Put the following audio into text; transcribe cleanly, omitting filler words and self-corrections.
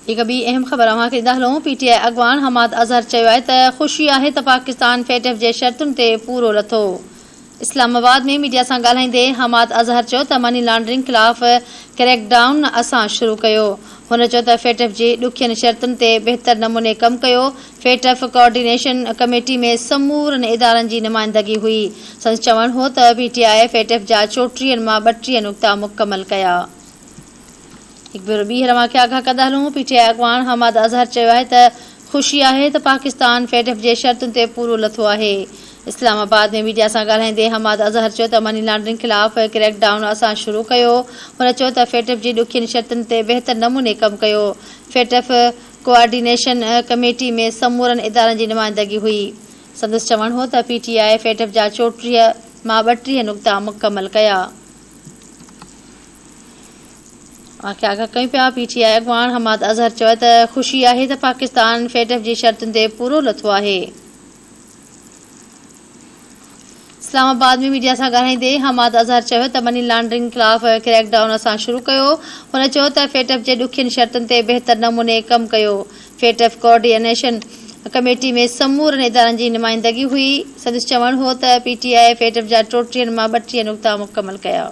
هڪ ٻي اهم خبر اوهان کي ڏيندا هلون، پي ٽي آء اڳواڻ حماد اظهر چيو آهي ته خوشي آهي ته پاڪستان فيٽف جي شرطن تي پورو لٿو. اسلام آباد ۾ ميڊيا سان ڳالهائيندي حماد اظهر چيو ته مني لانڊرنگ خلاف ڪريڪ ڊائون اسان شروع ڪيو. هن چيو ته فيٽف جي ڏکين شرطن تي بهتر نموني ڪم ڪيو، فيٽف ڪوآرڊينيشن ڪميٽي ۾ سمورن ادارن جي نمائندگي هئي. سندس چوڻ هو ته پي ٽي آء فيٽف جا چوٽيهن مان 32 نقطا مڪمل ڪيا. هڪ ڀيرو ٻيهر اوهان کي آگاهه ڪندا هلون، پي ٽي آء اڳواڻ حماد اظهر چيو آهي ته خوشي آهي ته پاڪستان فيٽف جي شرطن تي پورو لٿو آهي. اسلام آباد ۾ ميڊيا سان ڳالهائيندي حماد اظهر چيو ته مني لانڊرنگ خلاف ڪريڪ ڊائون اسان شروع ڪيو. هن چيو ته فيٽف جي ڏکين شرطن تي بهتر نموني ڪم ڪيو. فيٽف ڪوآرڊينيشن ڪميٽي ۾ سمورن ادارن جي نمائندگي هئي. سندس چوڻ هو ته پي ٽي آء فيٽف جا 34 مان 32 نقطا مڪمل ڪيا. اوهان کي آگاهه ڪيون پيا، پي ٽي آء اڳواڻ حماد اظهر چيو ته خوشي آهي ته پاڪستان فيٽف جي شرطن تي پورو لٿو آهي. اسلام آباد ۾ ميڊيا سان ڳالهائيندي حماد اظهر چيو ته مني لانڊرنگ خلاف ڪريڪ ڊائون اسان شروع ڪيو. هن چيو ته فيٽف جي ڏکين شرطن تي بهتر نموني ڪم ڪيو. فيٽف ڪوآرڊينيشن ڪميٽي ۾ سمورن ادارن جي نمائندگي هئي. سندس چوڻ هو ته پي ٽي آء فيٽف جا 34 مان 32 نقطا مڪمل ڪيا.